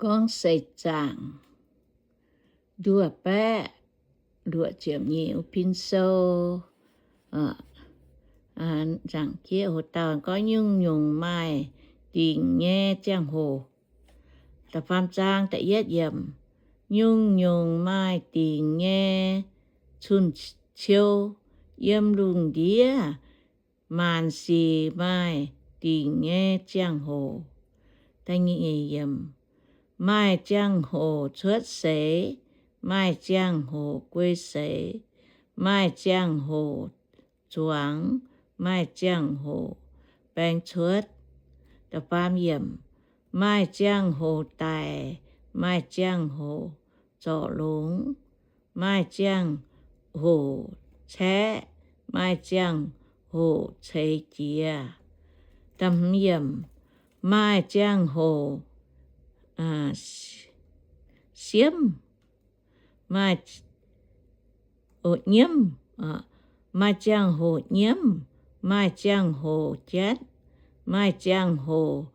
Gorngv seix zaangc nduov baeqv luoqc ziepc nyeic pin sou, nzaangc jieqv hoc dauh gorngv nyungc-nyungc maaih dingc nyei ziangh hoc. Da'faam zaang da'yietv yiemc, nyungc-nyungc maaih dingc nyei cun-ciou. Yiem lungh ndiev maanc sic maaih dingc nyei ziangh hoc. Maaih ziangh hoc cuotv seix, maaih ziangh hoc guei seix, maaih ziangh hoc zuangx, maaih ziangh hoc baeng cuotv. Da'faam yiemc, maaih ziangh hoc daic, maaih ziangh hoc zorc longx, maaih ziangh hoc caeqv, maaih ziangh hoc ceix jiez. Da'hmz yiemc, maaih ziangh hoc siemv, maaih nyiemv, maaih ziangh hoc nyiemv, maaih ziangh hoc jatv, maaih ziangh hoc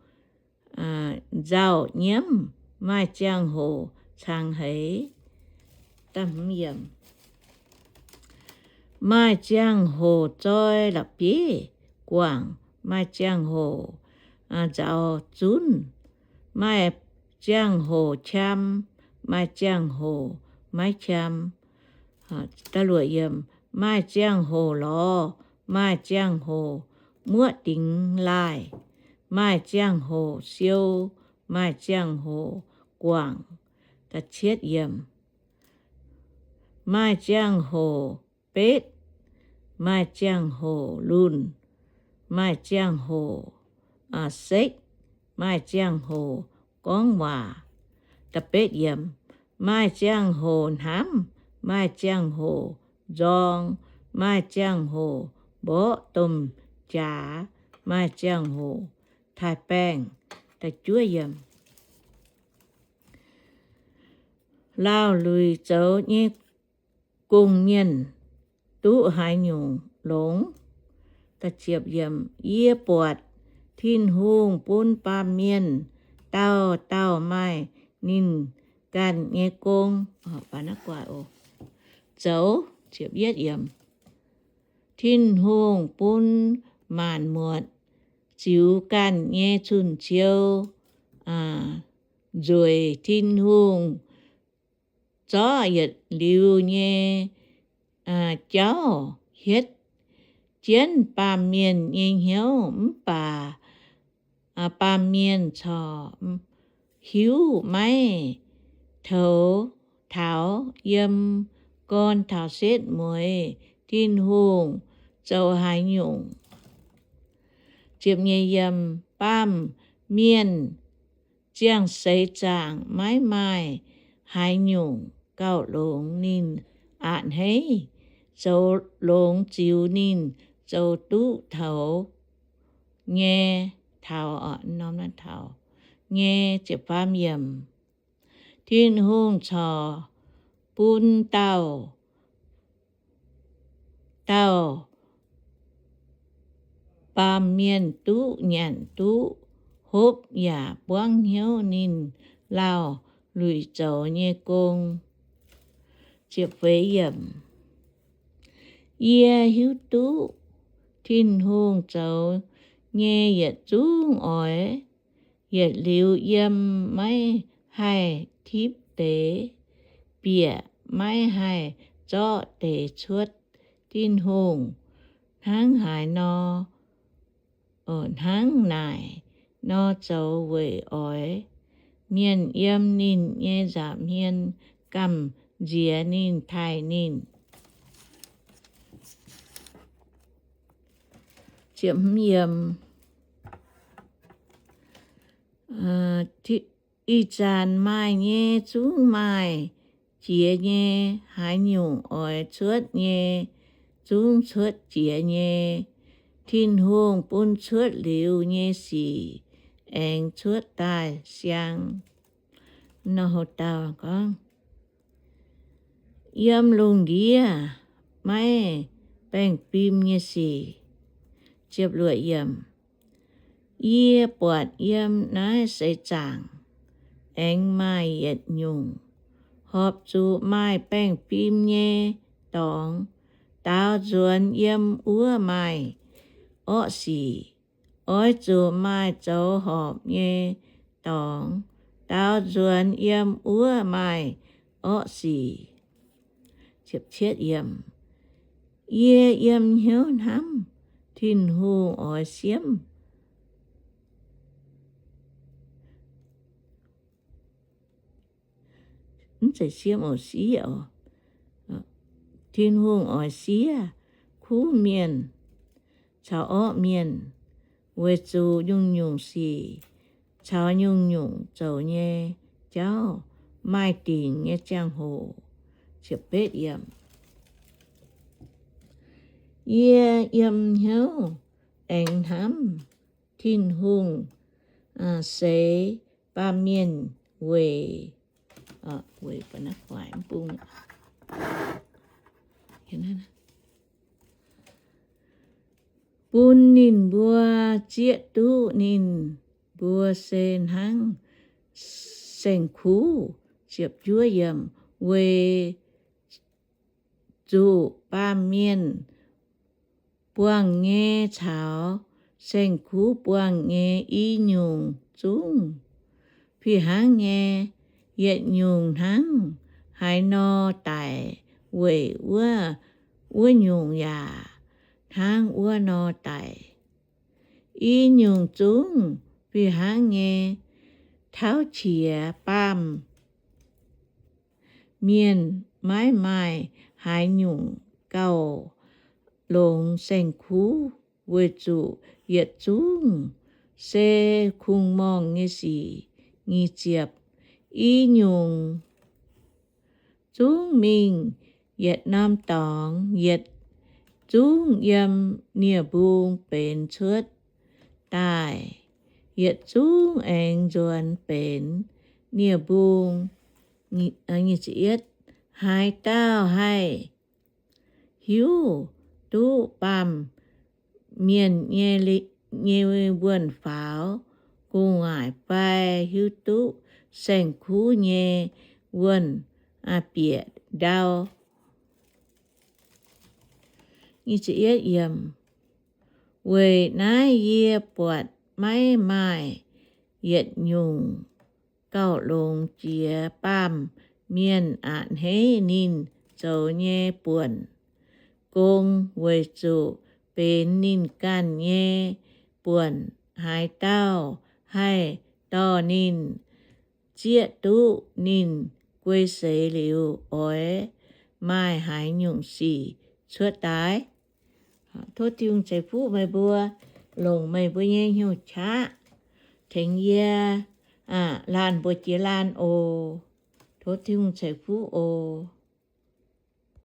nzauh nyiemv, maaih ziangh hoc cangx heix. Maaih ziangh hoc zoi la'bieiv guangc, maaih ziangh hoc nzauz zunv, maaih ziangh hoc qam, maaih ziangh hoc maiv qam. Maaih ziangh hoc lorz, maaih ziangh hoc muoqv dingx laaih, maaih ziangh hoc siou, maaih ziangh hoc guangc. Maaih ziangh hoc betv, maaih ziangh hoc lunh, maaih ziangh hoc sekv, maaih ziangh hoc gorngv waac. Maaih ziangh hoc hnamv, maaih ziangh hoc nzorng, maaih ziangh hoc mborqv domh jaax, maaih ziangh hoc taaih baengh. Lauh luic zoux nyei gong-mienh duqv haaix nyungc longx? Yie buatc Tin-Hungh bun baamh mienh dauh dauh maaih ninh ganh nyei gong zoux. Tin-Hungh bun maanc muotc ziux ganh nyei cun-ciou nzueic. Tin-Hungh zorqv yietc liuz nyei jauv hietv jienv baamh mienh nyei hnyouv, mv baac baamh mienh corc hiuv maiv toux taux. Yiem gorn taux setv mueiz Tin-Hungh zoux haaix nyungc? Baamh mienh ziangh seix zaangc maiv maaih haaix nyungc gauh longx ninh a'hneiv, zoux longx ziux ninh zoux duqv taux nyei, taux, taux nyei. Tin-Hungh corc bun dauh dauh baamh mienh duqv nyanc duqv hopv yaac buangv hnyouv ninh lauh luic zoux nyei gong. Yie hiuv duqv Tin-Hungh zoux nyei yietc zungv oix, yietc liuz yiem maiv haih tipv deix, bieqc maiv haih zorqv deix cuotv. Tin-Hungh hnangv haaix nor, hnangv naaic nor zoux weic oix mienh yiem ninh nyei nza'hmien gamh nziex ninh, taaih ninh. Ih zanc maaih nyei zungv maaih jiex nyei, haaix nyungc oix cuotv nyei zungv cuotv jiex nyei. Tin-Hungh bun cuotv liuz nyei sic aengx cuotv daaih siang. Nor houc dauh gorngv, yiem lungh ndiev maiv baengh fim nyei sic. Yie buatc yiem naaiv seix zaangc aengx maaih yietc nyungc, horpc zuqc maaih baengh fim nyei dorngx, daaux nzuonx yiem wuov maaih orqv sic. Oix zuqc maaih zoux horpc nyei dorngx, daaux nzuonx yiem wuov maaih orqv sic. Yie yiem hnyouv hnamv, Tin-Hungh oix siemv. Mv zeiz siemv oc, siev oc. Tin-Hungh oix siev kuv mienh caux orqv mienh, weic zuqc nyungc-nyungc sic caux nyungc-nyungc zoux nyei jauv maaih dingc nyei ziangh hoc. Yie yiem hnyouv aengx hnamv, Tin-Hungh seix baamh mienh weic, weic bun ninh mbuo zieqv duqv ninh mbuo se hnangv saeng-kuv. Weic zuqc baamh mienh buangh nyei caux saeng-kuv buangh nyei i nyungc zungv fih hnangv nyei. Yietc nyungc hnangv haaix nor daic, weic wuov, wuov nyungc yaac hnangv wuov nor daic. I nyungc zungv fih hnangv nyei. Tauv qiex baamh mienh maiv maaih haaix nyungc gauh longx saeng-kuv, weic zuqc yietc zungv se kungx-morngh nyei sic. Nyic ziepc. I nyungc zungv mingh yietc norm dorngx, yietc zungv yiem nie-mbung benx cuotv daaih, yietc zungv aengx nzuonx benx nie-mbung. Haaix dauh haih hiuv duqv baamh mienh nyei wuonh faaux gu'nguaaic fai hiuv duqv saeng-kuv nyei wuonh bieqc ndau? Weic naaiv yie buatc maiv maaih yietc nyungc gauh longx jiex baamh mienh a'hneiv ninh zoux nyei buonc gong, weic zuqc benx ninh ganh nyei buonc. Haaix dauh haih dorh ninh zieqv duqv ninh guei seix liuz, oix maaih haaix nyungc sic cuotv daaih? Tov Tin-Hungh ceix fuqv meih mbuo, longc meih mbuo nyei hnyouv qaqv tengx yie laanh mbuox jiex laanh oc. Tov Tin-Hungh ceix fuqv oc.